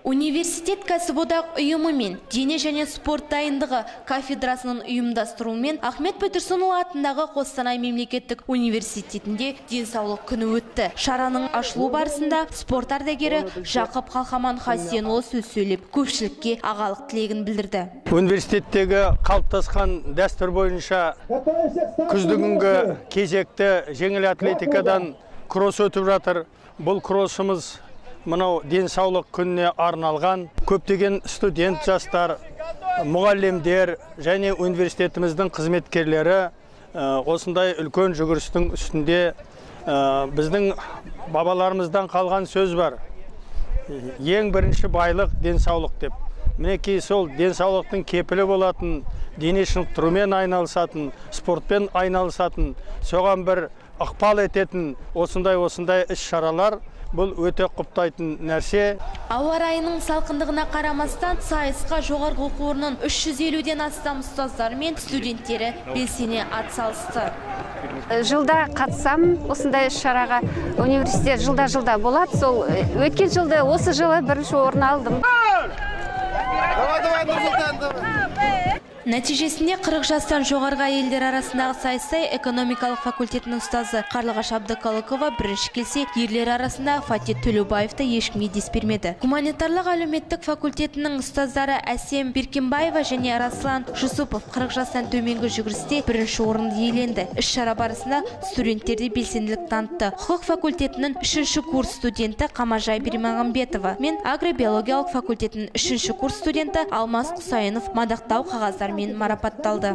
Университет кәсіподақ ұйымы мен дене және спорт дайындығы кафедрасының ұйымдастыруымен Ахмет Байтұрсынұлы атындағы Қостанай мемлекеттік университетінде денсаулық күні өтті. Шараның ашылу барысында спорт ардагері Жақып Қалқаман Хасенұлы сөз сөйлеп, көпшілікке ағалық тілегін білдірді. Университеттегі қалыптасқан дәстүр бойынша күздігінгі кезекті жеңіл атлетикадан кросс өтіп жатыр. Бұл кроссымыз мынау денсаулық күніне арналған. Көптеген студент жастар, мұғалімдер және университетіміздің қызметкерлері осындай үлкен жүгірістің үстінде. Біздің бабаларымыздан қалған сөз бар: ең бірінші байлық денсаулық деп. Мінекей сол денсаулықтың кепілі болатын, дене шынықтырумен айналысатын, спортпен айналысатын, соған бір ықпал ететін осындай іс-шаралар бұл өте құптайтын нәрсе. Ауа райының салқындығына қарамастан сайысқа жоғарғы оқу орнының 350-ден астам ұстаздары мен студенттері белсене атсалысты. Жылда қатысам осындай іс-шараға. Университет жылда болады. Сол өткен жылда, осы жылы бірінші орын алдым. Давай, давай, Нұрсұлтан, давай. Нәтижесінде 40 жастан жоғарғы әйелдер арасындағы сайыста экономикалық факультетінің ұстазы Қарлығаш Абдықалықова бірінші келсе, ерлер арасында Фатих Төлеубаев та ешкімге дес бермеді. Гуманитарлық әлеуметтік факультетінің ұстаздары Әсем Беркенбаева және Расылан Жүсіпов 40 жастан төменгі жүгірісте бірінші орынды иеленді. Іс-шара барысында студенттер де белсенділік танытты. Құқық факультетінің 3-ші курс студенті Қамажай Бермағамбетова мен агробиологиялық факультетінің 3-ші курс студенті Алмас Құсайынов мадақтау қағаздарымен марапатталды.